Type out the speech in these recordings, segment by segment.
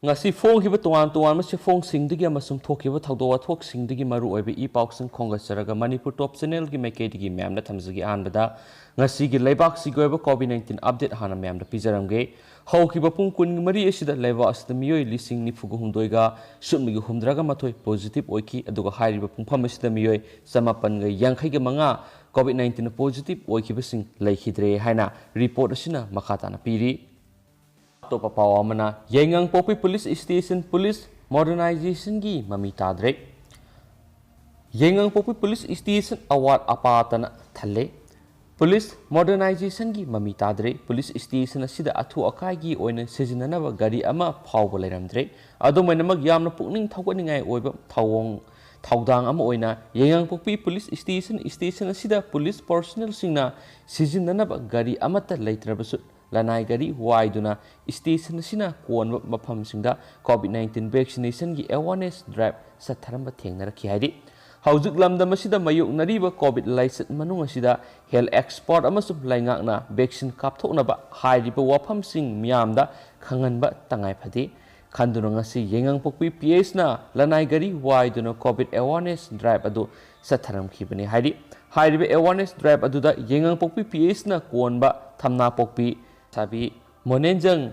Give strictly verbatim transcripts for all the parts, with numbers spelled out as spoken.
ꯉꯁꯤ ꯐꯣꯡꯈꯤꯕ ꯇꯣꯉꯥꯟ ꯇꯣꯉꯥꯟꯕ ꯆꯦꯐꯣꯡꯁꯤꯡꯗꯒꯤ ꯑꯃꯁꯨꯡ ꯊꯣꯛꯈꯤꯕ ꯊꯧꯗꯣꯛ ꯋꯥꯊꯣꯛꯁꯤꯡꯗꯒꯤ ꯃꯔꯨꯑꯣꯏꯕ ꯏ ꯄꯥꯎꯁꯤꯡ ꯈꯣꯝꯒꯠꯆꯔꯒ ꯃꯅꯤꯄꯨꯔ ꯇꯣꯞ ꯆꯦꯅꯦꯜꯒꯤ ꯃꯥꯏꯀꯩꯗꯒꯤ ꯃꯌꯥꯝꯗ ꯊꯝꯖꯒꯦ꯫ ꯑꯍꯥꯟꯕꯗ, ꯉꯁꯤꯒꯤ ꯂꯩꯕꯥꯛꯁꯤꯒꯤ ꯑꯣꯏꯕ ꯀꯣꯚꯤꯗ ꯅꯥꯏꯟꯇꯤꯟ ꯑꯞꯗꯦꯠ ꯍꯥꯟꯅ ꯃꯌꯥꯝꯗ ꯄꯤꯖꯔꯝꯒꯦ꯫ ꯍꯧꯈꯤꯕ ꯄꯨꯡ ꯀꯨꯟꯃꯔꯤ ꯑꯁꯤꯗ ꯂꯩꯕꯥꯛ ꯑꯁꯤꯗ ꯃꯤꯑꯣꯏ ꯂꯤꯁꯤꯡ ꯅꯤꯐꯨꯒ ꯍꯨꯝꯗꯣꯏꯒ ꯁꯨꯞꯅꯒꯤ ꯍꯨꯝꯗ꯭ꯔꯥꯒ ꯃꯥꯊꯣꯏ ꯄꯣꯖꯤꯇꯤꯚ ꯑꯣꯏꯈꯤ, ꯑꯗꯨꯒ ꯍꯥꯏꯔꯤꯕ ꯄꯨꯡꯐꯝ ꯑꯁꯤꯗ ꯃꯤꯑꯣꯏ ꯆꯃꯥꯄꯟꯒ ꯌꯥꯡꯈꯩꯒ ꯃꯉꯥ ꯀꯣꯚꯤꯗ ꯅꯥꯏꯟꯇꯤꯟ ꯄꯣꯖꯤꯇꯤꯚ ꯑꯣꯏꯈꯤꯕꯁꯤꯡ ꯂꯩꯈꯤꯗ꯭ꯔꯦ ꯍꯥꯏꯅ ꯔꯤꯄꯣꯔꯠ ꯑꯁꯤꯅ ꯃꯈꯥ ꯇꯥꯅ ꯄꯤꯔꯤ꯫ ꯑꯇꯣꯞꯄ ꯄꯥꯎ ꯑꯃꯅ, ꯌꯥꯏꯉꯪꯄꯣꯛꯄꯤ ꯄꯨꯂꯤꯁ ꯁ꯭ꯇꯦꯁꯟ ꯄꯨꯂꯤꯁ ꯃꯣꯗꯔꯅꯥꯏꯖꯦꯁꯟꯒꯤ ꯃꯃꯤ ꯇꯥꯗ꯭ꯔꯦ꯫ ꯌꯥꯏꯉꯪꯄꯣꯛꯄꯤ ꯄꯨꯂꯤꯁ ꯁ꯭ꯇꯦꯁꯟ ꯑꯋꯥꯠ ꯑꯄꯥꯇꯅ ꯊꯜꯂꯦ꯫ ꯄꯨꯂꯤꯁ ꯃꯣꯗꯔꯅꯥꯏꯖꯦꯁꯟꯒꯤ ꯃꯃꯤ ꯇꯥꯗ꯭ꯔꯦ꯫ ꯄꯨꯂꯤꯁ ꯁ꯭ꯇꯦꯁꯟ ꯑꯁꯤꯗ ꯑꯊꯨ ꯑꯀꯥꯏꯒꯤ ꯑꯣꯏꯅ ꯁꯤꯖꯤꯟꯅꯅꯕ ꯒꯥꯔꯤ ꯑꯃ ꯐꯥꯎꯕ ꯂꯩꯔꯝꯗ꯭ꯔꯦ꯫ ꯑꯗꯨꯝ ꯑꯣꯏꯅꯃꯛ, ꯌꯥꯝꯅ ꯄꯨꯛꯅꯤꯡ ꯊꯧꯒꯠꯅꯤꯡꯉꯥꯏ ꯑꯣꯏꯕ ꯊꯧꯑꯣꯡ ꯊꯧꯗꯥꯡ ꯑꯃ ꯑꯣꯏꯅ ꯌꯥꯏꯉꯪꯄꯣꯛꯄꯤ ꯄꯨꯂꯤꯁ ꯁ꯭ꯇꯦꯁꯟ, ꯁ꯭ꯇꯦꯁꯟ ꯑꯁꯤꯗ ꯄꯨꯂꯤꯁ ꯄꯔꯁꯣꯅꯦꯜꯁꯤꯡꯅ ꯁꯤꯖꯤꯟꯅꯅꯕ ꯒꯥꯔꯤ ꯑꯃꯠꯇ ꯂꯩꯇ꯭ꯔꯕꯁꯨ, ꯂꯅꯥꯏ ꯒꯥꯔꯤ ꯋꯥꯏꯗꯨꯅ ꯁ꯭ꯇꯦꯁꯟ ꯑꯁꯤꯅ ꯀꯣꯟꯕ ꯃꯐꯝꯁꯤꯡꯗ ꯀꯣꯚꯤꯗ ꯅꯥꯏꯟꯇꯤꯟ ꯚꯦꯛꯁꯤꯅꯦꯁꯟꯒꯤ ꯑꯦꯋꯥꯔꯅꯦꯁ ꯗ꯭ꯔꯥꯏꯚ ꯆꯠꯊꯔꯝꯕ ꯊꯦꯡꯅꯔꯛꯈꯤ ꯍꯥꯏꯔꯤ꯫ ꯍꯧꯖꯤꯛ ꯂꯝꯗꯝ ꯑꯁꯤꯗ ꯃꯥꯌꯣꯛꯅꯔꯤꯕ ꯀꯣꯚꯤꯗ ꯂꯥꯏꯆꯠ ꯃꯅꯨꯡ ꯑꯁꯤꯗ ꯍꯦꯜꯊ ꯑꯦꯛꯁꯄꯔꯠ ꯑꯃꯁꯨꯡ ꯂꯩꯉꯥꯛꯅ ꯚꯦꯛꯁꯤꯟ ꯀꯥꯞꯊꯣꯛꯅꯕ ꯍꯥꯏꯔꯤꯕ ꯋꯥꯐꯝꯁꯤꯡ ꯃꯤꯌꯥꯝꯗ ꯈꯪꯍꯟꯕ ꯇꯉꯥꯏ ꯐꯗꯦ꯫ ꯈꯟꯗꯨꯅ ꯉꯁꯤ ꯌꯥꯏꯉꯪꯄꯣꯛꯄꯤ ꯄꯤ ꯑꯩꯆꯅ ꯂꯅꯥꯏ ꯒꯥꯔꯤ ꯋꯥꯏꯗꯨꯅ ꯀꯣꯚꯤꯗ ꯑꯦꯋꯥꯔꯅꯦꯁ ꯗ꯭ꯔꯥꯏꯚ ꯑꯗꯨ ꯆꯠꯊꯔꯝꯈꯤꯕꯅꯤ ꯍꯥꯏꯔꯤ꯫ ꯍꯥꯏꯔꯤꯕ ꯑꯦꯋꯥꯔꯅꯦꯁ ꯗ꯭ꯔꯥꯏꯚ ꯑꯗꯨꯗ ꯌꯥꯏꯉꯪꯄꯣꯛꯄꯤ ꯄꯤ ꯑꯩꯆꯅ ꯀꯣꯟꯕ ꯊꯝꯅꯥꯄꯣꯛꯄꯤ, ꯁꯥꯕꯤ, ꯃꯣꯅꯦꯟꯖꯪ,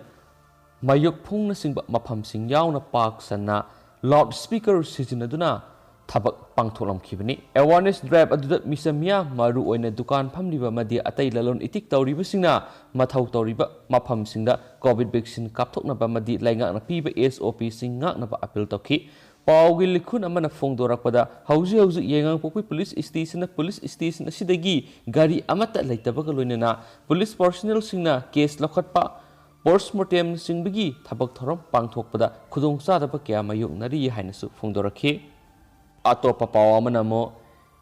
ꯃꯌꯣꯛꯐꯨꯡꯅꯆꯤꯡꯕ ꯃꯐꯝꯁꯤꯡ ꯌꯥꯎꯅ ꯄꯥꯛ ꯁꯟꯅ ꯂꯥꯎꯗ ꯁ꯭ꯄꯤꯀꯔ ꯁꯤꯖꯤꯟꯅꯗꯨꯅ ꯊꯕꯛ ꯄꯥꯡꯊꯣꯛꯂꯝꯈꯤꯕꯅꯤ꯫ ꯑꯦꯋꯥꯔꯅꯦꯁ ꯗ꯭ꯔꯥꯏꯚ ꯑꯗꯨꯗ ꯃꯤꯆꯝ ꯃꯤꯌꯥꯝ, ꯃꯔꯨ ꯑꯣꯏꯅ ꯗꯨꯀꯥꯟ ꯐꯝꯂꯤꯕ ꯑꯃꯗꯤ ꯑꯇꯩ ꯂꯂꯣꯟ ꯏꯇꯤꯛ ꯇꯧꯔꯤꯕꯁꯤꯡꯅ ꯃꯊꯧ ꯇꯧꯔꯤꯕ ꯃꯐꯝꯁꯤꯡꯗ ꯀꯣꯚꯤꯗ ꯚꯦꯛꯁꯤꯟ ꯀꯥꯞꯊꯣꯛꯅꯕ ꯑꯃꯗꯤ ꯂꯩꯉꯥꯛꯅ ꯄꯤꯕ ꯑꯦꯁ ꯑꯣ ꯄꯤꯁꯤꯡ ꯉꯥꯛꯅꯕ ꯑꯄꯤꯜ ꯇꯧꯈꯤ꯫ ꯄꯥꯎꯒꯤ ꯂꯤꯈꯨꯟ ꯑꯃꯅ ꯐꯣꯡꯗꯣꯔꯛꯄꯗ, ꯍꯧꯖꯤꯛ ꯍꯧꯖꯤꯛ ꯌꯥꯏꯉꯪꯄꯣꯛꯄꯤ ꯄꯨꯂꯤꯁ ꯁ꯭ꯇꯦꯁꯟꯅ ꯄꯨꯂꯤꯁ ꯁ꯭ꯇꯦꯁꯟ ꯑꯁꯤꯗꯒꯤ ꯒꯥꯔꯤ ꯑꯃꯠꯇ ꯂꯩꯇꯕꯒ ꯂꯣꯏꯅꯅ ꯄꯨꯂꯤꯁ ꯄꯔꯁꯣꯅꯦꯜꯁꯤꯡꯅ ꯀꯦꯁ ꯂꯧꯈꯠꯄ, ꯄꯣꯁꯃꯣꯔꯇꯦꯝꯅꯆꯤꯡꯕꯒꯤ ꯊꯕꯛ ꯊꯧꯔꯝ ꯄꯥꯡꯊꯣꯛꯄꯗ ꯈꯨꯗꯣꯡꯆꯥꯗꯕ ꯀꯌꯥ ꯃꯥꯌꯣꯛꯅꯔꯤ ꯍꯥꯏꯅꯁꯨ ꯐꯣꯡꯗꯣꯔꯛꯈꯤ꯫ ꯑꯇꯣꯞꯄ ꯄꯥꯎ ꯑꯃꯅ ꯑꯃꯨꯛ,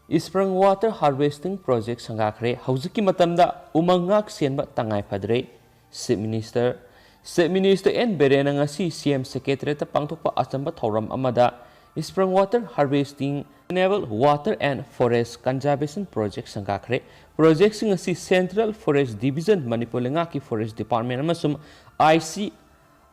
ꯏꯁꯄ꯭ꯔꯤꯡ ꯋꯥꯇꯔ ꯍꯥꯔꯚꯦꯁꯇꯤꯡ ꯄ꯭ꯔꯣꯖꯦꯛ ꯁꯪꯒꯥꯈ꯭ꯔꯦ꯫ ꯍꯧꯖꯤꯛꯀꯤ ꯃꯇꯝꯗ ꯎꯃꯪ ꯉꯥꯛ ꯁꯦꯟꯕ ꯇꯉꯥꯏ ꯐꯗ꯭ꯔꯦ꯫ Chief minister, chief minister N ꯕꯤꯔꯦꯟꯅ ꯉꯁꯤ ꯁꯤ ꯑꯦꯝ ꯁꯦꯀ꯭ꯔꯦꯇꯔꯤꯌꯦꯠꯇ ꯄꯥꯡꯊꯣꯛꯄ ꯑꯆꯝꯕ ꯊꯧꯔꯝ ꯑꯃꯗ spring water harvesting, renewable water and forest conservation project ꯁꯪꯒꯥꯈ꯭ꯔꯦ꯫ ꯄ꯭ꯔꯣꯖꯦꯛꯁꯤꯡ ꯑꯁꯤ ꯁꯦꯟꯇ꯭ꯔꯦꯜ ꯐꯣꯔꯦꯁ ꯗꯤꯕꯤꯖꯟ, ꯃꯅꯤꯄꯨꯔ ꯂꯩꯉꯥꯛꯀꯤ ꯐꯣꯔꯦꯁ ꯗꯤꯄꯥꯔꯠꯃꯦꯟ ꯑꯃꯁꯨꯡ I C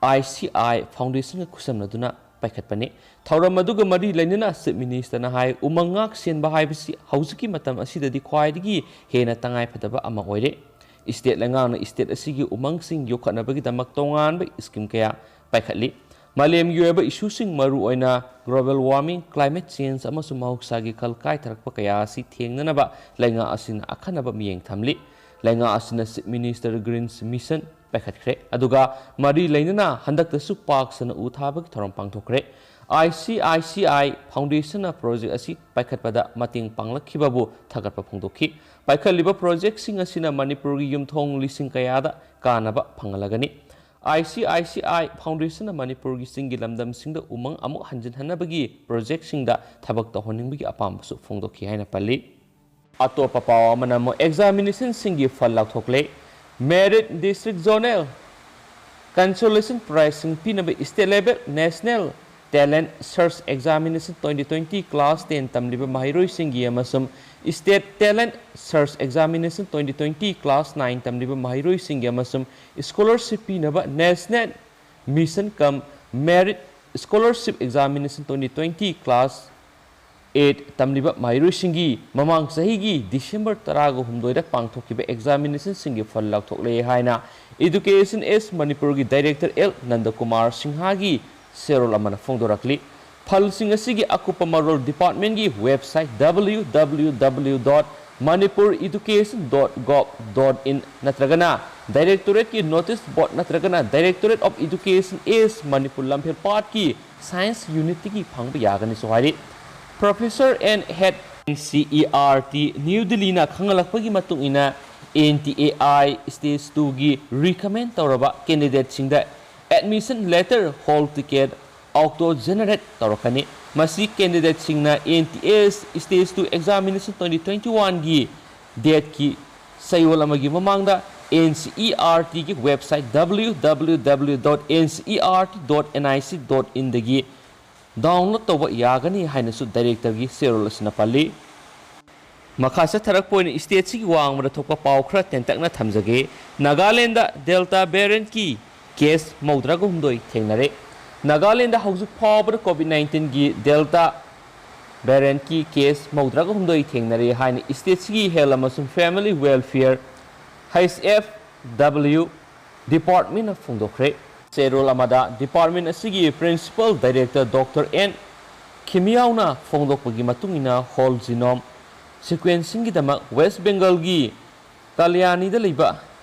I C I Foundation-ꯒ ꯈꯨꯠꯁꯝꯅꯗꯨꯅ ꯄꯥꯏꯈꯠꯄꯅꯤ꯫ ꯊꯧꯔꯝ ꯑꯗꯨꯒ ꯃꯔꯤ ꯂꯩꯅꯅ Chief Minister-ꯅ ꯍꯥꯏ, ꯎꯃꯪ ꯉꯥꯛ ꯁꯦꯟꯕ ꯍꯥꯏꯕꯁꯤ ꯍꯧꯖꯤꯛꯀꯤ ꯃꯇꯝ ꯑꯁꯤꯗꯗꯤ ꯈ꯭ꯋꯥꯏꯗꯒꯤ ꯍꯦꯟꯅ ꯇꯉꯥꯏ ꯐꯗꯕ ꯑꯃ ꯑꯣꯏꯔꯦ꯫ State ꯂꯩꯉꯥꯛꯅ state ꯑꯁꯤꯒꯤ ꯎꯃꯪꯁꯤꯡ ꯌꯣꯛꯈꯠꯅꯕꯒꯤꯗꯃꯛ ꯇꯣꯉꯥꯟꯕ scheme ꯀꯌꯥ ꯄꯥꯏꯈꯠꯂꯤ꯫ ꯃꯥꯂꯦꯝꯒꯤ ꯑꯣꯏꯕ issue-ꯁꯤꯡ, ꯃꯔꯨꯑꯣꯏꯅ global warming, climate change ꯑꯃꯁꯨꯡ ꯃꯍꯧꯁꯥꯒꯤ ꯈꯜ ꯀꯥꯏꯊꯔꯛꯄ ꯀꯌꯥ ꯑꯁꯤ ꯊꯦꯡꯅꯅꯕ ꯂꯩꯉꯥꯛ ꯑꯁꯤꯅ ꯑꯈꯟꯅꯕ ꯃꯤꯠꯌꯦꯡ ꯊꯝꯂꯤ꯫ ꯂꯩꯉꯥꯛ ꯑꯁꯤꯅ Chief Minister Greens Mission ꯄꯥꯏꯈꯠꯈ꯭ꯔꯦ꯫ ꯑꯗꯨꯒ ꯃꯔꯤ ꯂꯩꯅꯅ ꯍꯟꯗꯛꯇꯁꯨ ꯄꯥꯛ ꯁꯟꯅ ꯎ ꯊꯥꯕꯒꯤ ꯊꯧꯔꯝ ꯄꯥꯡꯊꯣꯛꯈ꯭ꯔꯦ꯫ I C I C I Foundation-ꯅ project ꯑꯁꯤ ꯄꯥꯏꯈꯠꯄꯗ ꯃꯇꯦꯡ ꯄꯥꯡꯂꯛꯈꯤꯕꯕꯨ ꯊꯥꯒꯠꯄ ꯐꯣꯡꯗꯣꯛꯈꯤ꯫ ꯄꯥꯏꯈꯠꯂꯤꯕ project-ꯁꯤꯡ ꯑꯁꯤꯅ ꯃꯅꯤꯄꯨꯔꯒꯤ ꯌꯨꯝꯊꯣꯡ ꯂꯤꯁꯤꯡ ꯀꯌꯥꯗ ꯀꯥꯟꯅꯕ ꯐꯪꯍꯜꯂꯒꯅꯤ꯫ I C I C I Foundation-ꯅ ꯃꯅꯤꯄꯨꯔꯒꯤ ꯆꯤꯡꯒꯤ ꯂꯝꯗꯝꯁꯤꯡꯗ ꯎꯃꯪ ꯑꯃꯨꯛ ꯍꯟꯖꯤꯟꯍꯟꯅꯕꯒꯤ project-ꯁꯤꯡꯗ ꯊꯕꯛ ꯇꯧꯍꯟꯅꯤꯡꯕꯒꯤ ꯑꯄꯥꯝꯕꯁꯨ ꯐꯣꯡꯗꯣꯛꯈꯤ ꯍꯥꯏꯅ ꯄꯜꯂꯤ꯫ ꯑꯇꯣꯞꯄ ꯄꯥꯎ ꯑꯃꯅ ꯑꯃꯨꯛ examination-ꯁꯤꯡꯒꯤ ꯐꯜ ꯂꯥꯎꯊꯣꯛꯂꯦ꯫ Merit District Zonal Consolation Prize-ꯁꯤꯡ ꯄꯤꯅꯕ state level National Talent Search Examination twenty twenty Class ten ꯇꯝꯂꯤꯕ ꯃꯍꯩꯔꯣꯏꯁꯤꯡꯒꯤ ꯑꯃꯁꯨꯡ State Talent Search Examination twenty twenty Class nine ꯇꯝꯂꯤꯕ ꯃꯍꯩꯔꯣꯏꯁꯤꯡꯒꯤ ꯑꯃꯁꯨꯡ scholarship ꯄꯤꯅꯕ National Mission cum Merit Scholarship Examination twenty twenty Class eight ꯇꯝꯂꯤꯕ ꯃꯍꯩꯔꯣꯏꯁꯤꯡꯒꯤ ꯃꯃꯥꯡ ꯆꯍꯤꯒꯤ December ꯇꯔꯥꯒ ꯍꯨꯝꯗꯣꯏꯗ ꯄꯥꯡꯊꯣꯛꯈꯤꯕ examination-ꯁꯤꯡꯒꯤ ꯐꯜ ꯂꯥꯎꯊꯣꯛꯂꯦ ꯍꯥꯏꯅ Education Ace Manipur-ꯒꯤ Director L Nandakumar Singha-ꯒꯤ ꯆꯦꯔꯣꯜ ꯑꯃꯅ ꯐꯣꯡꯗꯣꯔꯛꯂꯤ꯫ ꯐꯜꯁꯤꯡ ꯑꯁꯤꯒꯤ ꯑꯀꯨꯞꯄ ꯃꯔꯣꯜ department-ꯒꯤ website W W W dot manipur education dot gov dot in ꯅꯠꯇ꯭ꯔꯒꯅ Directorate-ꯀꯤ notice board ꯅꯠꯇ꯭ꯔꯒꯅ Directorate of Education Ace Manipur ꯂꯝꯐꯦꯜꯄꯥꯠꯀꯤ Science Unit-ꯇꯒꯤ ꯐꯪꯕ ꯌꯥꯒꯅꯤꯁꯨ ꯍꯥꯏꯔꯤ꯫ Professor and Head N C E R T New Delhi-ꯅ ꯈꯪꯍꯜꯂꯛꯄꯒꯤ ꯃꯇꯨꯡ ꯏꯟꯅ, N T A I Stage two-ꯒꯤ recommend ꯇꯧꯔꯕ candidate-ꯁꯤꯡꯗ admission letter, hall ticket, auto generate ꯇꯧꯔꯛꯀꯅꯤ꯫ ꯃꯁꯤ candidate-ꯁꯤꯡꯅ N T A Stage two Examination twenty twenty-one-ꯒꯤ date-ꯀꯤ ꯆꯌꯣꯜ ꯑꯃꯒꯤ ꯃꯃꯥꯡꯗ N C E R T-ꯒꯤ website W W W dot N C E R T dot N I C dot in-ꯗꯒꯤ download ꯇꯧꯕ ꯌꯥꯒꯅꯤ ꯍꯥꯏꯅꯁꯨ Director-ꯒꯤ ꯆꯦꯔꯣꯜ ꯑꯁꯤꯅ ꯄꯜꯂꯤ꯫ ꯃꯈꯥ ꯆꯠꯊꯔꯛꯄ ꯑꯣꯏꯅ state-ꯁꯤꯒꯤ ꯋꯥꯡꯃꯗ ꯊꯣꯛꯄ ꯄꯥꯎ ꯈꯔ ꯇꯦꯟꯇꯛꯅ ꯊꯝꯖꯒꯦ꯫ ꯅꯥꯒꯥꯂꯦꯟꯗ Delta variant-ꯀꯤ ꯀꯦꯁ ꯃꯧꯗ꯭ꯔꯥꯒ ꯍꯨꯝꯗꯣꯏ ꯊꯦꯡꯅꯔꯦ꯫ ꯅꯥꯒꯥꯂꯦꯟꯗ ꯍꯧꯖꯤꯛ ꯐꯥꯎꯕꯗ ꯀꯣꯚꯤꯗ ꯅꯥꯏꯟꯇꯤꯟꯒꯤ ꯗꯦꯜꯇꯥ ꯚꯦꯔꯤꯌꯦꯟꯠꯀꯤ ꯀꯦꯁ ꯃꯧꯗ꯭ꯔꯥꯒ ꯍꯨꯝꯗꯣꯏ ꯊꯦꯡꯅꯔꯦ ꯍꯥꯏꯅ ꯁ꯭ꯇꯦꯠꯁꯤꯒꯤ ꯍꯦꯜꯊ ꯑꯃꯁꯨꯡ family welfare, H F W, ꯗꯤꯄꯥꯔꯠꯃꯦꯟꯠꯅ ꯐꯣꯡꯗꯣꯛꯈ꯭ꯔꯦ꯫ ꯆꯦꯔꯣꯜ ꯑꯃꯗ ꯗꯤꯄꯥꯔꯠꯃꯦꯟꯠ ꯑꯁꯤꯒꯤ ꯄ꯭ꯔꯤꯟꯁꯤꯄꯥꯜ ꯗꯥꯏꯔꯦꯛꯇꯔ ꯗꯣꯛꯇꯔ ꯑꯦꯟ ꯈꯤꯃꯤꯌꯥꯎꯅ ꯐꯣꯡꯗꯣꯛꯄꯒꯤ ꯃꯇꯨꯡ ꯏꯟꯅ, ꯍꯣꯜ ꯖꯤꯅꯣꯝ ꯁꯤꯀ꯭ꯋꯦꯟꯁꯤꯡꯒꯤꯗꯃꯛ ꯋꯦꯁ ꯕꯦꯡꯒꯜꯒꯤ ꯀꯂꯌꯥꯅꯤꯗ ꯂꯩꯕ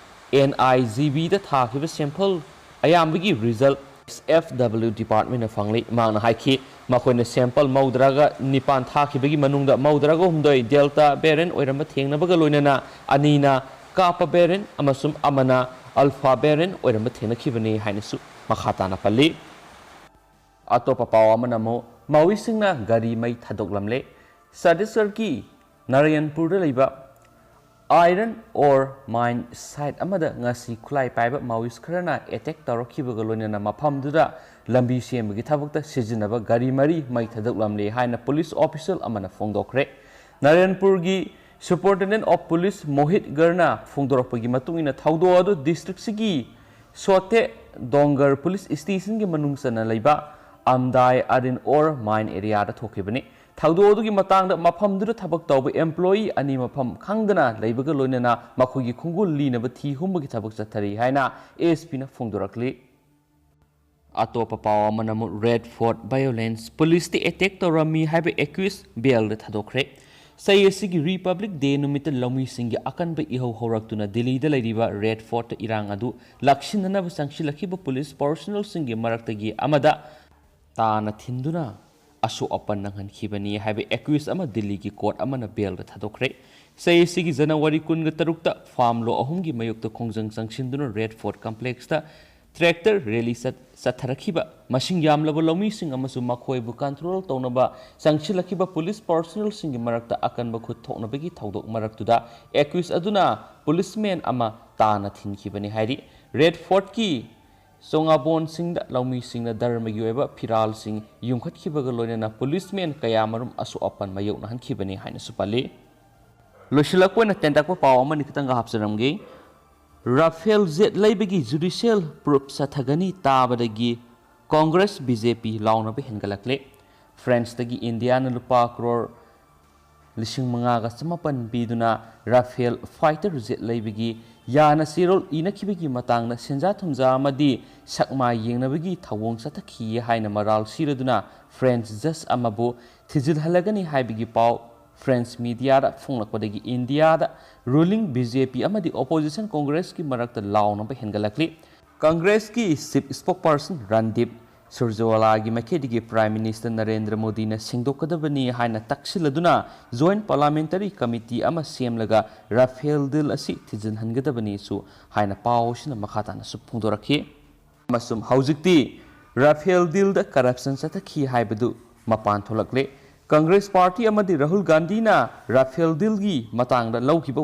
ꯑꯦꯟ ꯑꯥꯏ ꯖꯤ ꯕꯤꯗ ꯊꯥꯈꯤꯕ ꯁꯦꯝꯄꯜ ꯑꯌꯥꯝꯕꯒꯤ ꯔꯤꯖꯜ ꯑꯦꯐ ꯗꯕ꯭ꯂꯤꯎ ꯗꯤꯄꯥꯔꯠꯃꯦꯟꯠꯅ ꯐꯪꯂꯤ꯫ ꯃꯍꯥꯛꯅ ꯍꯥꯏꯈꯤ, ꯃꯈꯣꯏꯅ ꯁꯦꯝꯄꯜ ꯃꯧꯗ꯭ꯔꯥꯒ ꯅꯤꯄꯥꯟ ꯊꯥꯈꯤꯕꯒꯤ ꯃꯅꯨꯡꯗ ꯃꯧꯗ꯭ꯔꯥꯒ ꯍꯨꯝꯗꯣꯏ ꯗꯦꯜꯇꯥ ꯚꯦꯔꯤꯌꯦꯟꯠ ꯑꯣꯏꯔꯝꯕ ꯊꯦꯡꯅꯕꯒ ꯂꯣꯏꯅꯅ ꯑꯅꯤꯅ ꯀꯥꯞꯄ ꯚꯦꯔꯤꯌꯦꯟꯠ ꯑꯃꯁꯨꯡ ꯑꯃꯅ ꯑꯜꯐꯥ ꯚꯦꯔꯤꯌꯦꯟꯠ ꯑꯣꯏꯔꯝꯕ ꯊꯦꯡꯅꯈꯤꯕꯅꯤ ꯍꯥꯏꯅꯁꯨ ꯃꯈꯥ ꯇꯥꯅ ꯄꯜꯂꯤ꯫ ꯑꯇꯣꯞꯄ ꯄꯥꯎ ꯑꯃꯅ ꯑꯃꯨꯛ ꯃꯥꯋꯤꯁꯁꯤꯡꯅ ꯒꯥꯔꯤ ꯃꯩ ꯊꯥꯗꯣꯛꯂꯝꯂꯦ꯫ ꯆꯇꯤꯁꯒꯔꯒꯤ ꯅꯥꯔꯥꯌꯟꯄꯨꯔꯗ ꯂꯩꯕ ꯑꯥꯏꯔꯟ ꯑꯣꯔ ꯃꯥꯏꯟ ꯁꯥꯏꯠ ꯑꯃꯗ ꯉꯁꯤ ꯈꯨꯠꯂꯥꯏ ꯄꯥꯏꯕ ꯃꯥꯋꯤꯁ ꯈꯔꯅ ꯑꯦꯇꯦꯛ ꯇꯧꯔꯛꯈꯤꯕꯒ ꯂꯣꯏꯅꯅ ꯃꯐꯝꯗꯨꯗ ꯂꯝꯕꯤ ꯁꯦꯝꯕꯒꯤ ꯊꯕꯛꯇ ꯁꯤꯖꯤꯟꯅꯕ ꯒꯥꯔꯤ ꯃꯔꯤ ꯃꯩ ꯊꯥꯗꯣꯛꯂꯝꯂꯦ ꯍꯥꯏꯅ ꯄꯨꯂꯤꯁ ꯑꯣꯐꯤꯁꯤꯌꯦꯜ ꯑꯃꯅ ꯐꯣꯡꯗꯣꯛꯈ꯭ꯔꯦ꯫ ꯅꯥꯔꯥꯌꯟꯄꯨꯔꯒꯤ ꯁꯨꯄꯔꯤꯟꯇꯦꯟꯗꯦꯟꯠ ꯑꯣꯐ ꯄꯨꯂꯤꯁ ꯃꯣꯍꯤꯠ ꯒꯔꯅ ꯐꯣꯡꯗꯣꯔꯛꯄꯒꯤ ꯃꯇꯨꯡ ꯏꯟꯅ, ꯊꯧꯗꯣꯛ ꯑꯗꯨ ꯗꯤꯁꯇ꯭ꯔꯤꯛꯁꯤꯒꯤ ꯁꯣꯇꯦ ꯗꯣꯡꯒꯔ ꯄꯨꯂꯤꯁ ꯁ꯭ꯇꯦꯁꯟꯒꯤ ꯃꯅꯨꯡ ꯆꯟꯅ ꯂꯩꯕ ꯑꯝꯗꯥꯏ ꯑꯥꯏꯔꯟ ꯑꯣꯔ ꯃꯥꯏꯟ ꯑꯦꯔꯤꯌꯥꯗ ꯊꯣꯛꯈꯤꯕꯅꯤ꯫ ꯊꯧꯗꯣꯛ ꯑꯗꯨꯒꯤ ꯃꯇꯥꯡꯗ ꯃꯐꯝꯗꯨꯗ ꯊꯕꯛ ꯇꯧꯕ ꯑꯦꯝꯄ꯭ꯂꯣꯌꯤ ꯑꯅꯤ ꯃꯐꯝ ꯈꯪꯗꯅ ꯂꯩꯕꯒ ꯂꯣꯏꯅꯅ ꯃꯈꯣꯏꯒꯤ ꯈꯣꯡꯒꯨꯜ ꯂꯤꯅꯕ ꯊꯤ ꯍꯨꯝꯕꯒꯤ ꯊꯕꯛ ꯆꯠꯊꯔꯤ ꯍꯥꯏꯅ ꯑꯦ ꯑꯦꯁ ꯄꯤꯅ ꯐꯣꯡꯗꯣꯔꯛꯂꯤ꯫ ꯑꯇꯣꯞꯄ ꯄꯥꯎ ꯑꯃꯅ ꯑꯃꯨꯛ ꯔꯦꯗ ꯐꯣꯔꯠ ꯚꯥꯏꯑꯣꯂꯦꯟꯁ, ꯄꯨꯂꯤꯁꯇ ꯑꯦꯇꯦꯛ ꯇꯧꯔꯝꯃꯤ ꯍꯥꯏꯕ ꯑꯦꯀ꯭ꯌꯨꯁ ꯕꯦꯜꯗ ꯊꯥꯗꯣꯛꯈ꯭ꯔꯦ꯫ ꯆꯍꯤ ꯑꯁꯤꯒꯤ ꯔꯤꯄꯕ꯭ꯂꯤꯛ ꯗꯦ ꯅꯨꯃꯤꯠꯇ ꯂꯧꯃꯤꯁꯤꯡꯒꯤ ꯑꯀꯟꯕ ꯏꯍꯧ ꯍꯧꯔꯛꯇꯨꯅ ꯗꯤꯜꯂꯤꯗ ꯂꯩꯔꯤꯕ ꯔꯦꯗ ꯐꯣꯔꯠꯇ ꯏꯔꯥꯡ ꯑꯗꯨ ꯂꯥꯛꯁꯤꯟꯅꯅꯕ ꯆꯪꯁꯤꯜꯂꯛꯈꯤꯕ ꯄꯨꯂꯤꯁ ꯄꯥꯔꯁꯣꯅꯦꯜꯁꯤꯡꯒꯤ ꯃꯔꯛꯇꯒꯤ ꯑꯃꯗ ꯇꯥꯅ ꯊꯤꯟꯗꯨꯅ ꯑꯁꯣꯛ ꯑꯄꯟ ꯅꯪꯍꯟꯈꯤꯕꯅꯤ ꯍꯥꯏꯕ ꯑꯦꯀ꯭ꯌꯨꯁ ꯑꯃ ꯗꯤꯜꯂꯤꯒꯤ ꯀꯣꯔꯠ ꯑꯃꯅ ꯕꯦꯜꯗ ꯊꯥꯗꯣꯛꯈ꯭ꯔꯦ꯫ ꯆꯍꯤ ꯑꯁꯤꯒꯤ ꯖꯅꯋꯥꯔꯤ ꯀꯨꯟꯒ ꯇꯔꯨꯛꯇ ꯐꯥꯔꯝ ꯂꯣ ꯑꯍꯨꯝꯒꯤ ꯃꯥꯌꯣꯛꯇ ꯈꯣꯡꯖꯪ ꯆꯪꯁꯤꯟꯗꯨꯅ ꯔꯦꯗ ꯐꯣꯔꯠ ꯀꯝꯄ꯭ꯂꯦꯛꯁꯇ ꯇ꯭ꯔꯦꯛꯇꯔ ꯔꯦꯂꯤ ꯆꯠ-, ꯆꯠꯊꯔꯛꯈꯤꯕ ꯃꯁꯤꯡ ꯌꯥꯝꯂꯕ ꯂꯧꯃꯤꯁꯤꯡ ꯑꯃꯁꯨꯡ ꯃꯈꯣꯏꯕꯨ ꯀꯟꯇ꯭ꯔꯣꯜ ꯇꯧꯅꯕ ꯆꯪꯁꯤꯜꯂꯛꯈꯤꯕ ꯄꯨꯂꯤꯁ ꯄꯥꯔꯁꯣꯅꯦꯜꯁꯤꯡꯒꯤ ꯃꯔꯛꯇ ꯑꯀꯟꯕ ꯈꯨꯠ ꯊꯣꯛꯅꯕꯒꯤ ꯊꯧꯗꯣꯛ ꯃꯔꯛꯇꯨꯗ ꯑꯦꯀ꯭ꯌꯨꯁ ꯑꯗꯨꯅ ꯄꯨꯂꯤꯁꯃꯦꯟ ꯑꯃ ꯇꯥꯅ ꯊꯤꯟꯈꯤꯕꯅꯤ ꯍꯥꯏꯔꯤ꯫ ꯔꯦꯗ ꯐꯣꯔꯠꯀꯤ ꯆꯣꯉꯥꯕꯣꯟꯁꯤꯡꯗ ꯂꯧꯃꯤꯁꯤꯡꯅ ꯙꯔꯃꯒꯤ ꯑꯣꯏꯕ ꯐꯤꯔꯥꯜꯁꯤꯡ ꯌꯨꯝꯈꯠꯈꯤꯕꯒ ꯂꯣꯏꯅꯅ ꯄꯨꯂꯤꯁꯃꯦꯟ ꯀꯌꯥꯃꯔꯨꯝ ꯑꯁꯣꯛ ꯑꯄꯟ ꯃꯥꯌꯣꯛꯅꯍꯟꯈꯤꯕꯅꯤ ꯍꯥꯏꯅꯁꯨ ꯄꯜꯂꯤ꯫ ꯂꯣꯏꯁꯤꯜꯂꯛꯄ ꯑꯣꯏꯅ ꯇꯦꯟꯇꯛꯄ ꯄꯥꯎ ꯑꯃꯅꯤ ꯈꯤꯇꯪꯒ ꯍꯥꯞꯆꯔꯝꯒꯦ꯫ ꯔꯥꯐꯦꯜ ꯖꯦꯠ ꯂꯩꯕꯒꯤ ꯖꯨꯗꯤꯁꯤꯌꯦꯜ ꯄ꯭ꯔꯨꯐ ꯆꯠꯊꯒꯅꯤ ꯇꯥꯕꯗꯒꯤ ꯀꯣꯡꯒ꯭ꯔꯦꯁ ꯕꯤ ꯖꯦ ꯄꯤ ꯂꯥꯎꯅꯕ ꯍꯦꯟꯒꯠꯂꯛꯂꯦ꯫ ꯐ꯭ꯔꯦꯟꯁꯇꯒꯤ ꯏꯟꯗꯤꯌꯥꯅ ꯂꯨꯄꯥ ꯀ꯭ꯔꯣꯔ ꯂꯤꯁꯤꯡ ꯃꯉꯥꯒ ꯆꯃꯥꯄꯟ ꯄꯤꯗꯨꯅ ꯔꯥꯐꯦꯜ ꯐꯥꯏꯇꯔ ꯖꯦꯠ ꯂꯩꯕꯒꯤ ꯌꯥꯅ ꯆꯦꯔꯣꯜ ꯏꯅꯈꯤꯕꯒꯤ ꯃꯇꯥꯡꯗ ꯁꯦꯟꯖꯥ ꯊꯨꯝꯖꯥ ꯑꯃꯗꯤ ꯁꯛꯃꯥꯏ ꯌꯦꯡꯅꯕꯒꯤ ꯊꯧꯑꯣꯡ ꯆꯠꯊꯈꯤ ꯍꯥꯏꯅ ꯃꯔꯥꯜ ꯁꯤꯔꯗꯨꯅ ꯐ꯭ꯔꯦꯟꯁ ꯖꯖ ꯑꯃꯕꯨ ꯊꯤꯖꯤꯜꯍꯜꯂꯒꯅꯤ ꯍꯥꯏꯕꯒꯤ ꯄꯥꯎ ꯐ꯭ꯔꯦꯟꯁ ꯃꯤꯗꯤꯌꯥꯗ ꯐꯣꯡꯂꯛꯄꯗꯒꯤ ꯏꯟꯗꯤꯌꯥꯗ ꯔꯨꯂꯤꯡ ꯕꯤ ꯖꯦ ꯄꯤ ꯑꯃꯗꯤ ꯑꯣꯄꯣꯖꯤꯁꯟ ꯀꯣꯡꯒ꯭ꯔꯦꯁꯀꯤ ꯃꯔꯛꯇ ꯂꯥꯎꯅꯕ ꯍꯦꯟꯒꯠꯂꯛꯂꯤ꯫ ꯀꯪꯒ꯭ꯔꯦꯁꯀꯤ ꯆꯤꯐ ꯁ꯭ꯄꯣꯛꯄꯔꯁꯟ ꯔꯟꯗꯤꯞ ꯁꯨꯔꯖꯦꯋꯥꯂꯥꯒꯤ ꯃꯥꯏꯀꯩꯗꯒꯤ ꯄ꯭ꯔꯥꯏꯝ ꯃꯤꯅꯤꯁꯇꯔ ꯅꯔꯦꯟꯗ꯭ꯔ ꯃꯣꯗꯤꯅ ꯁꯦꯡꯗꯣꯛꯀꯗꯕꯅꯤ ꯍꯥꯏꯅ ꯇꯛꯁꯤꯜꯂꯗꯨꯅ ꯖꯣꯏꯟꯠ ꯄꯥꯔꯂꯥꯃꯦꯟꯇꯔꯤ ꯀꯃꯤꯇꯤ ꯑꯃ ꯁꯦꯝꯂꯒ ꯔꯥꯐꯦꯜ ꯗꯤꯜ ꯑꯁꯤ ꯊꯤꯖꯤꯟꯍꯟꯒꯗꯕꯅꯤꯁꯨ ꯍꯥꯏꯅ ꯄꯥꯎ ꯑꯁꯤꯅ ꯃꯈꯥ ꯇꯥꯅꯁꯨ ꯐꯣꯡꯗꯣꯔꯛꯈꯤ꯫ ꯑꯃꯁꯨꯡ ꯍꯧꯖꯤꯛꯇꯤ ꯔꯥꯐꯦꯜ ꯗꯤꯜꯗ ꯀꯔꯞꯁꯟ ꯆꯠꯊꯈꯤ ꯍꯥꯏꯕꯗꯨ ꯃꯄꯥꯟ ꯊꯣꯛꯂꯛꯂꯦ꯫ ꯀꯪꯒ꯭ꯔꯦꯁ ꯄꯥꯔꯇꯤ ꯑꯃꯗꯤ ꯔꯥꯍꯨꯜ ꯒꯥꯟꯙꯤꯅ ꯔꯥꯐꯦꯜ ꯗꯤꯜꯒꯤ ꯃꯇꯥꯡꯗ ꯂꯧꯈꯤꯕ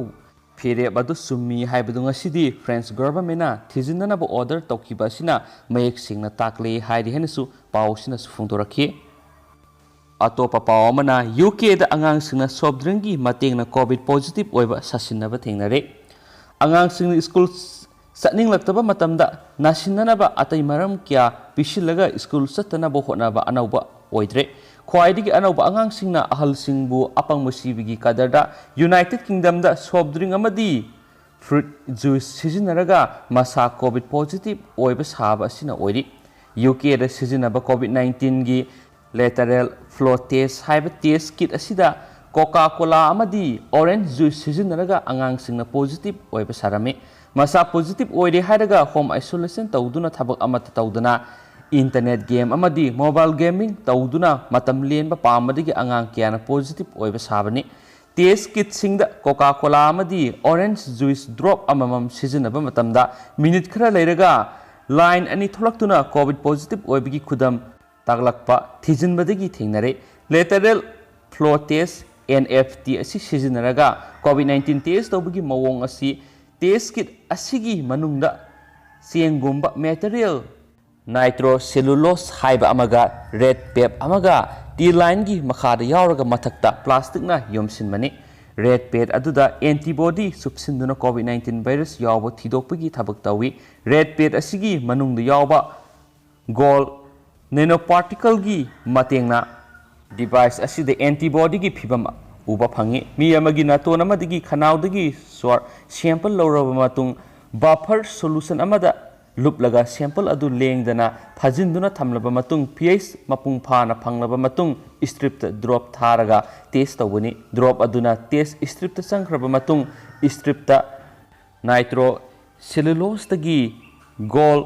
ꯐꯤꯔꯦꯞ ꯑꯗꯨ ꯆꯨꯝꯃꯤ ꯍꯥꯏꯕꯗꯨ ꯉꯁꯤꯗꯤ ꯐ꯭ꯔꯦꯟꯁ ꯒꯚꯔꯟꯃꯦꯟꯅ ꯊꯤꯖꯤꯟꯅꯅꯕ ꯑꯣꯔꯗꯔ ꯇꯧꯈꯤꯕ ꯑꯁꯤꯅ ꯃꯌꯦꯛ ꯁꯦꯡꯅ ꯇꯥꯛꯂꯦ ꯍꯥꯏꯔꯤ ꯍꯥꯏꯅꯁꯨ ꯄꯥꯎ ꯑꯁꯤꯅꯁꯨ ꯐꯣꯡꯗꯣꯔꯛꯈꯤ꯫ ꯑꯇꯣꯞꯄ ꯄꯥꯎ ꯑꯃꯅ, ꯌꯨ ꯀꯦꯗ ꯑꯉꯥꯡꯁꯤꯡꯅ ꯁꯣꯐ ꯗ꯭ꯔꯤꯡꯒꯤ ꯃꯇꯦꯡꯅ ꯀꯣꯚꯤꯗ ꯄꯣꯖꯤꯇꯤꯚ ꯑꯣꯏꯕ ꯁꯥꯁꯤꯟꯅꯕ ꯊꯦꯡꯅꯔꯦ꯫ ꯑꯉꯥꯡꯁꯤꯡꯅ ꯁ꯭ꯀꯨꯜ ꯆꯠꯅꯤꯡꯂꯛꯇꯕ ꯃꯇꯝꯗ ꯅꯥꯁꯤꯟꯅꯅꯕ ꯑꯇꯩ ꯃꯔꯝ ꯀꯌꯥ ꯄꯤꯁꯤꯜꯂꯒ ꯁ꯭ꯀꯨꯜ ꯆꯠꯇꯅꯕ ꯍꯣꯠꯅꯕ ꯑꯅꯧꯕ ꯑꯣꯏꯗ꯭ꯔꯦ꯫ ꯈ꯭ꯋꯥꯏꯗꯒꯤ ꯑꯅꯧꯕ ꯑꯉꯥꯡꯁꯤꯡꯅ ꯑꯍꯜꯁꯤꯡꯕꯨ ꯑꯄꯪꯕ ꯁꯤꯕꯒꯤ ꯀꯗꯔꯗ ꯌꯨꯅꯥꯏꯇꯦꯗ ꯀꯤꯡꯗꯝꯗ ꯁꯣꯐ ꯗ꯭ꯔꯤꯡ ꯑꯃꯗꯤ ꯐ꯭ꯔꯨꯏꯠ ꯖꯨꯏꯁ ꯁꯤꯖꯤꯟꯅꯔꯒ ꯃꯁꯥ ꯀꯣꯚꯤꯗ ꯄꯣꯖꯤꯇꯤꯚ ꯑꯣꯏꯕ ꯁꯥꯕ ꯑꯁꯤꯅ ꯑꯣꯏꯔꯤ꯫ ꯌꯨ ꯀꯦꯗ ꯁꯤꯖꯤꯟꯅꯕ ꯀꯣꯚꯤꯗ ꯅꯥꯏꯟꯇꯤꯟꯒꯤ ꯂꯦꯇꯔꯦꯜ ꯐ꯭ꯂꯣ ꯇꯦꯁ ꯍꯥꯏꯕ ꯇꯦꯁ ꯀꯤꯠ ꯑꯁꯤꯗ ꯀꯣꯀꯥ ꯀꯣꯂꯥ ꯑꯃꯗꯤ ꯑꯣꯔꯦꯟꯖ ꯖꯨꯏꯁ ꯁꯤꯖꯤꯟꯅꯔꯒ ꯑꯉꯥꯡꯁꯤꯡꯅ ꯄꯣꯖꯤꯇꯤꯚ ꯑꯣꯏꯕ ꯁꯥꯔꯝꯃꯤ꯫ ꯃꯁꯥ ꯄꯣꯖꯤꯇꯤꯚ ꯑꯣꯏꯔꯦ ꯍꯥꯏꯔꯒ ꯍꯣꯝ ꯑꯥꯏꯁꯣꯂꯦꯁꯟ ꯇꯧꯗꯨꯅ ꯊꯕꯛ ꯑꯃꯠꯇ ꯇꯧꯗꯅ ꯏꯟꯇꯔꯅꯦꯠ ꯒꯦꯝ ꯑꯃꯗꯤ ꯃꯣꯕꯥꯏꯜ ꯒꯦꯃꯤꯡ ꯇꯧꯗꯨꯅ ꯃꯇꯝ ꯂꯦꯟꯕ ꯄꯥꯝꯕꯗꯒꯤ ꯑꯉꯥꯡ ꯀꯌꯥꯅ ꯄꯣꯖꯤꯇꯤꯚ ꯑꯣꯏꯕ ꯁꯥꯕꯅꯤ꯫ ꯇꯦꯁ ꯀꯤꯠꯁꯤꯡꯗ ꯀꯣꯀꯥ ꯀꯣꯂꯥ ꯑꯃꯗꯤ ꯑꯣꯔꯦꯟꯖ ꯖꯨꯏꯁ ꯗ꯭ꯔꯣꯞ ꯑꯃꯃꯝ ꯁꯤꯖꯤꯟꯅꯕ ꯃꯇꯝꯗ ꯃꯤꯅꯤꯠ ꯈꯔ ꯂꯩꯔꯒ ꯂꯥꯏꯟ ꯑꯅꯤ ꯊꯣꯛꯂꯛꯇꯨꯅ ꯀꯣꯚꯤꯗ ꯄꯣꯖꯤꯇꯤꯚ ꯑꯣꯏꯕꯒꯤ ꯈꯨꯗꯝ ꯇꯥꯛꯂꯛꯄ ꯊꯤꯖꯤꯟꯕꯗꯒꯤ ꯊꯦꯡꯅꯔꯦ꯫ Lateral flow test, N F T, ꯑꯁꯤ ꯁꯤꯖꯤꯟꯅꯔꯒ ꯀꯣꯚꯤꯗ ꯅꯥꯏꯟꯇꯤꯟ ꯇꯦꯁ ꯇꯧꯕꯒꯤ ꯃꯑꯣꯡ ꯑꯁꯤ ꯇꯦꯁ ꯀꯤꯠ ꯑꯁꯤꯒꯤ ꯃꯅꯨꯡꯗ ꯆꯦꯡꯒꯨꯝꯕ ꯃꯦꯇꯔꯤꯌꯦꯜ, ꯅꯥꯏꯇ꯭ꯔꯣꯁꯦꯂꯨꯂꯣꯁ ꯍꯥꯏꯕ ꯑꯃꯒ ꯔꯦꯠ ꯇꯦꯞ ꯑꯃꯒ ꯇꯤ ꯂꯥꯏꯟꯒꯤ ꯃꯈꯥꯗ ꯌꯥꯎꯔꯒ ꯃꯊꯛꯇ ꯄ꯭ꯂꯥꯁꯇꯤꯛꯅ ꯌꯣꯝꯁꯤꯟꯕꯅꯤ꯫ ꯔꯦꯗ ꯄꯦꯗ ꯑꯗꯨꯗ ꯑꯦꯟꯇꯤꯕꯣꯗꯤ ꯆꯨꯞꯁꯤꯟꯗꯨꯅ ꯀꯣꯚꯤꯗ ꯅꯥꯏꯟꯇꯤꯟ ꯚꯥꯏꯔꯁ ꯌꯥꯎꯕ ꯊꯤꯗꯣꯛꯄꯒꯤ ꯊꯕꯛ ꯇꯧꯏ꯫ ꯔꯦꯗ ꯄꯦꯗ ꯑꯁꯤꯒꯤ ꯃꯅꯨꯡꯗ ꯌꯥꯎꯕ ꯒꯣꯜ ꯅꯦꯅꯣꯄꯥꯔꯇꯤꯀꯜꯒꯤ ꯃꯇꯦꯡꯅ ꯗꯤꯚꯥꯏꯁ ꯑꯁꯤꯗ ꯑꯦꯟꯇꯤꯕꯣꯗꯤꯒꯤ ꯐꯤꯕꯝ ꯎꯕ ꯐꯪꯏ꯫ ꯃꯤ ꯑꯃꯒꯤ ꯅꯥꯇꯣꯟ ꯑꯃꯗꯒꯤ ꯈꯅꯥꯎꯗꯒꯤ ꯁ꯭ꯋꯥꯔ ꯁꯦꯝꯄꯜ ꯂꯧꯔꯕ ꯃꯇꯨꯡ, ꯕꯐꯔ ꯁꯣꯂꯨꯁꯟ ꯑꯃꯗ ꯂꯨꯞꯂꯒ ꯁꯦꯝꯄꯜ ꯑꯗꯨ ꯂꯦꯡꯗꯅ ꯐꯥꯖꯤꯟꯗꯨꯅ ꯊꯝꯂꯕ ꯃꯇꯨꯡ, ꯄꯤ ꯑꯩꯆ ꯃꯄꯨꯡ ꯐꯥꯅ ꯐꯪꯂꯕ ꯃꯇꯨꯡ, ꯏꯁꯇ꯭ꯔꯤꯞꯇ ꯗ꯭ꯔꯣꯞ ꯊꯥꯔꯒ ꯇꯦꯁ ꯇꯧꯒꯅꯤ꯫ ꯗ꯭ꯔꯣꯞ ꯑꯗꯨꯅ ꯇꯦꯁ ꯏꯁꯇ꯭ꯔꯤꯞꯇ ꯆꯪꯈ꯭ꯔꯕ ꯃꯇꯨꯡ, ꯏꯁꯇ꯭ꯔꯤꯞꯇ ꯅꯥꯏꯇ꯭ꯔꯣ ꯁꯦꯂꯨꯂꯣꯁꯇꯒꯤ ꯒꯣꯜ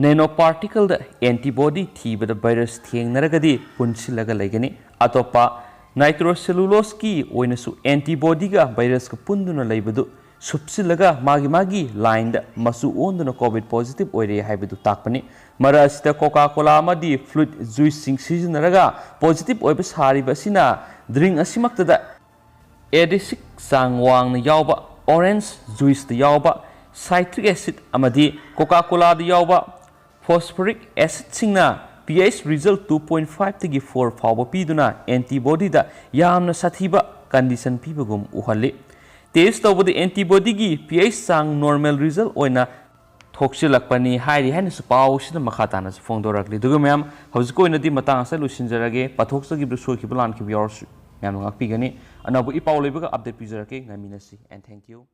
ꯅꯦꯅꯣꯄꯥꯔꯇꯤꯀꯜꯗ ꯑꯦꯟꯇꯤꯕꯣꯗꯤ ꯊꯤꯕꯗ ꯚꯥꯏꯔꯁ ꯊꯦꯡꯅꯔꯒꯗꯤ ꯄꯨꯟꯁꯤꯜꯂꯒ ꯂꯩꯒꯅꯤ꯫ ꯑꯇꯣꯞꯄ ꯅꯥꯏꯇ꯭ꯔꯣ ꯁꯦꯂꯨꯂꯣꯁꯀꯤ ꯑꯣꯏꯅꯁꯨ ꯑꯦꯟꯇꯤꯕꯣꯗꯤꯒ ꯚꯥꯏꯔꯁꯀ ꯄꯨꯟꯗꯨꯅ ꯂꯩꯕꯗꯨ ꯁꯨꯞꯆꯤꯜꯂꯒ ꯃꯥꯒꯤ ꯃꯥꯒꯤ ꯂꯥꯏꯟꯗ ꯃꯆꯨ ꯑꯣꯟꯗꯨꯅ ꯀꯣꯚꯤꯗ ꯄꯣꯖꯤꯇꯤꯚ ꯑꯣꯏꯔꯦ ꯍꯥꯏꯕꯗꯨ ꯇꯥꯛꯄꯅꯤ꯫ ꯃꯔꯛ ꯑꯁꯤꯗ ꯀꯣꯀꯥ ꯀꯣꯂꯥ ꯑꯃꯗꯤ ꯐ꯭ꯂꯨꯏꯗ ꯖꯨꯏꯁꯁꯤꯡ ꯁꯤꯖꯤꯟꯅꯔꯒ ꯄꯣꯖꯤꯇꯤꯚ ꯑꯣꯏꯕ ꯁꯥꯔꯤꯕ ꯑꯁꯤꯅ ꯗ꯭ꯔꯤꯡ ꯑꯁꯤꯃꯛꯇꯗ ꯑꯦꯗꯤꯁꯤꯛ ꯆꯥꯡ ꯋꯥꯡꯅ ꯌꯥꯎꯕ ꯑꯣꯔꯦꯟꯖ ꯖꯨꯏꯁꯇ ꯌꯥꯎꯕ ꯁꯥꯏꯇ꯭ꯔꯤꯛ ꯑꯦꯁꯤꯗ ꯑꯃꯗꯤ ꯀꯣꯀꯥ ꯀꯣꯂꯥꯗ ꯌꯥꯎꯕ ꯐꯣꯁꯐꯣꯔꯤꯛ ꯑꯦꯁꯤꯗꯁꯤꯡꯅ P H result two point ꯐꯥꯏꯚꯇꯒꯤ ꯐꯣꯔ ꯐꯥꯎꯕ ꯄꯤꯗꯨꯅ ꯑꯦꯟꯇꯤꯕꯣꯗꯤꯗ ꯌꯥꯝꯅ ꯁꯥꯊꯤꯕ ꯀꯟꯗꯤꯁꯟ ꯄꯤꯕꯒꯨꯝ ꯎꯍꯜꯂꯤ꯫ ꯇꯦꯁ ꯇꯧꯕꯗ ꯑꯦꯟꯇꯤꯕꯣꯗꯤꯒꯤ ꯄꯤ ꯑꯩꯆ ꯆꯥꯡ ꯅꯣꯔꯃꯦꯜ ꯔꯤꯖꯜ ꯑꯣꯏꯅ ꯊꯣꯛꯆꯤꯜꯂꯛꯄꯅꯤ ꯍꯥꯏꯔꯤ ꯍꯥꯏꯅꯁꯨ ꯄꯥꯎꯁꯤꯗ ꯃꯈꯥ ꯇꯥꯅꯁꯨ ꯐꯣꯡꯗꯣꯔꯛꯂꯤ꯫ ꯑꯗꯨꯒ ꯃꯌꯥꯝ, ꯍꯧꯖꯤꯛꯀꯤ ꯑꯣꯏꯅꯗꯤ ꯃꯇꯥꯡ ꯑꯁꯤꯗ ꯂꯣꯏꯁꯤꯟꯖꯔꯒꯦ꯫ ꯄꯥꯊꯣꯛꯆꯈꯤꯕꯗ ꯁꯣꯏꯈꯤꯕ ꯂꯥꯟꯈꯤꯕ ꯌꯥꯎꯔꯁꯨ ꯃꯌꯥꯝꯅ ꯉꯥꯛꯄꯤꯒꯅꯤ꯫ ꯑꯅꯧꯕ ꯏ ꯄꯥꯎ ꯂꯩꯕꯒ ꯑꯞꯗꯦꯠ ꯄꯤꯖꯔꯛꯀꯦ꯫ ꯉꯥꯏꯃꯤꯟꯅꯁꯤ, and thank you꯫